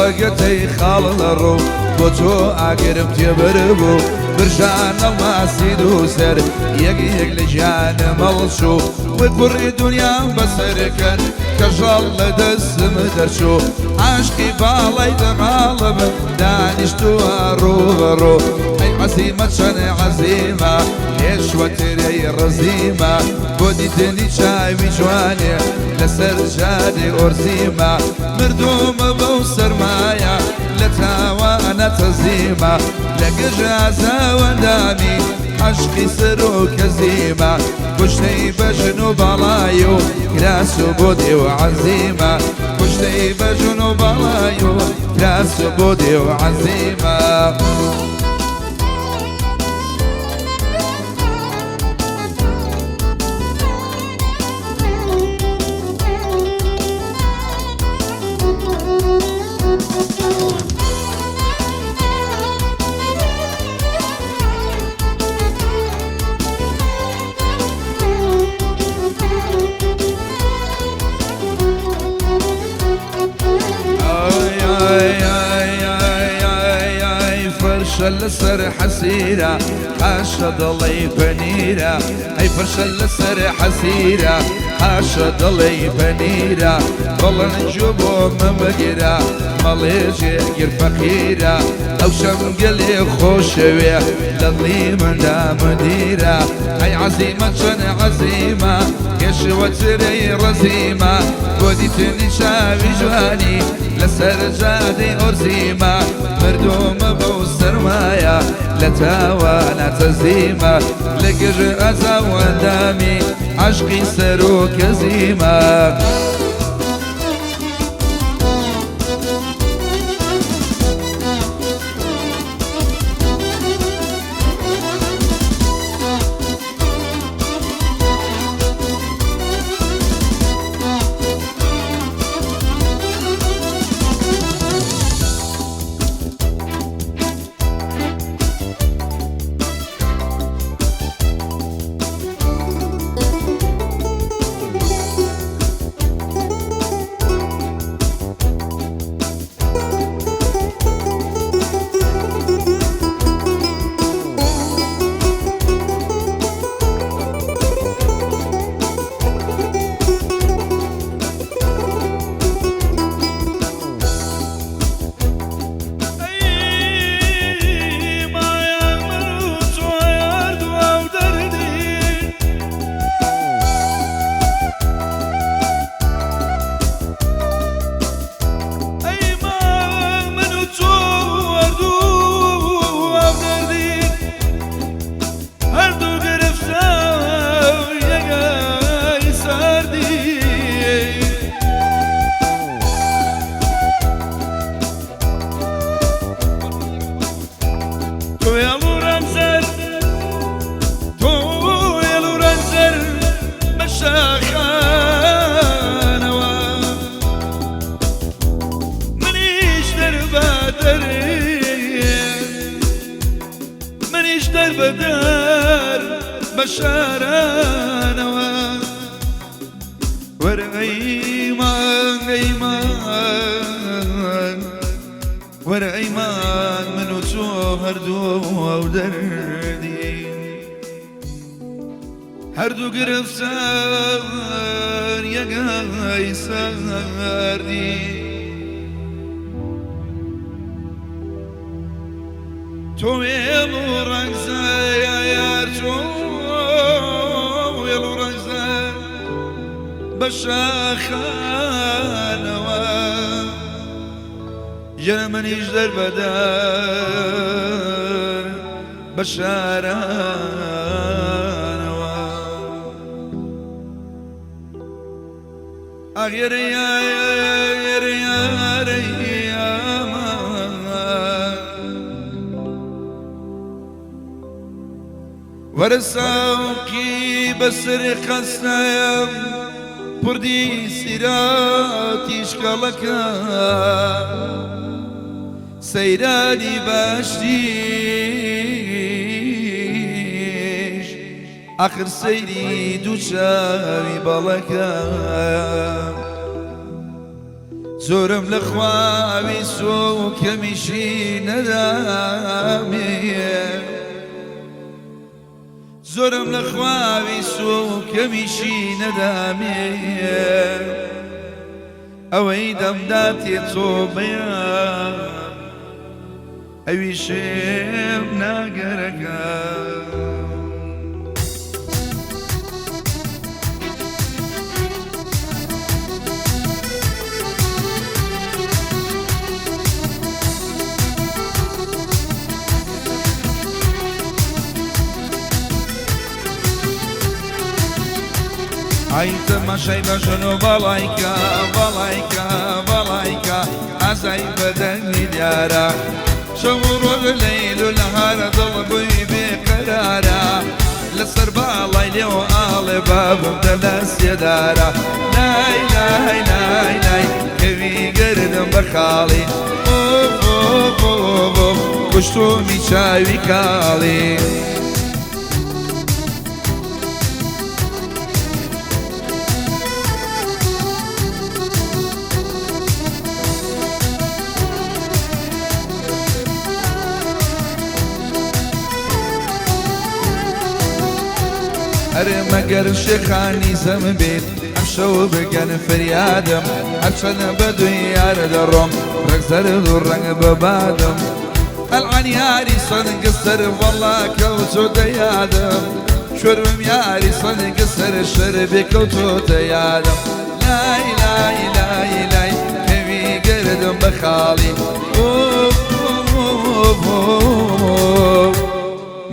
بەڵەگەتەی خاڵ لە ڕوو بۆ تۆ ئاگرم تێبەربوو برژان ئەڵماسی دوو سەر یەک یەک لە گیانم هەڵچوو وەی کوڕی دنیام بەسەرکەن کەژاڵ لە دەستم دەرچوو عاشقی باڵای دەماڵم دانیشتووە ڕووبەڕوو ئەی عەزیمە چەند عەزیمە لێشوەترەی ڕزیمە بۆ دیتنی چاوی جوانێ لەسەر جادەی ئۆرزیمە مردوومە بەو سەرمایە لە تاوانە تەزیمە لە گژ ئازاوەندامی عەشقی سەر و کەزیمە کوشتەی بەژن و باڵای و کراس و بۆ دێ و عەزیمە کوشتەی بەژن و باڵای و کراس و بۆ دێ و عەزیمە. فەرشە لەسەر حەسیرە قاشە دڵی پەنیرە ئەی فەرشە لەسەر حەسیرە قاشە دڵی پەنیرە بەڵێن جوو بۆ مەمەگرە مەڵێ جێگر فەقیرە ئەو شەمگەلێ خۆشەوێ لە دڵی مندا مدیرە ئەی عەزیمە چەند عەزیمە پێشوەترەی ڕەزیمە بۆ دیتنی چاوی جوانی لەسەر جادەی ئۆرزیمە مردوومە بەو سەرمایە لە تاوانە تەزیمە لە گژ ئازاوەندامی عەشقی سەر و کەزیمە. منیش دەربەدەر بە شارانەوە وەرە ئەی مانگ ئەی مانگ وەرە ئەی مانگ من و تۆ هەردوو ئەو دەردی هەردوو گرفتار یەگای سەردی تۆ وێڵ و ڕەنگزار تۆ وێڵ و ڕەنگزار بە شاخانەوە یە منیش دەربەدەر بە شارانەوە ئاخ یەرە یارە یارە یامان وەرە ساقی بەسەر خەستەم پردی سیراتیش کەڵەکە سەیرانی باشتیش ئاخر سەیری دوو چاوی بەڵەکە. زۆرم لە خواوی سۆ و کەمیشی نەدامێ. زۆرم لە خواوی سۆ و کەمیشی نەدامێ. ئەوەی دەمداتێ تۆ بەیان ئەویشم ناگەرەکە. ئای تەماشای بەژن و باڵای کە باڵای کە باڵای کە ئازای بەدەنگی دیارە شەو و ڕۆژ لەیل و نەهارە دڵ بووی بێقەرارە لەسەر باڵای لێوە ئاڵێ بابم دە لە سێدارە لای لای لای لای کەوی گردم بە خاڵی ئۆف ئۆف ئۆف ئۆف کوشتومی چاوی کاڵی. ئەرێ مەگەر شێخانی زەم بێت ئەمشەو بگەن فریادم هەرچەنە بە دوی یار دەڕۆم ڕەنگ زەرد و ڕەنگ بە بادم ئەلعەن یاری سەنگ سەر وەڵا کەوتۆتە یادم شۆرم یاری سەنگ سەر شەربێ کەوتۆتە یادم لای لای لای لای کەوی گردم بە خاڵی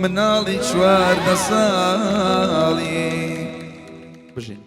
مناڵی 14 ساڵی بژین.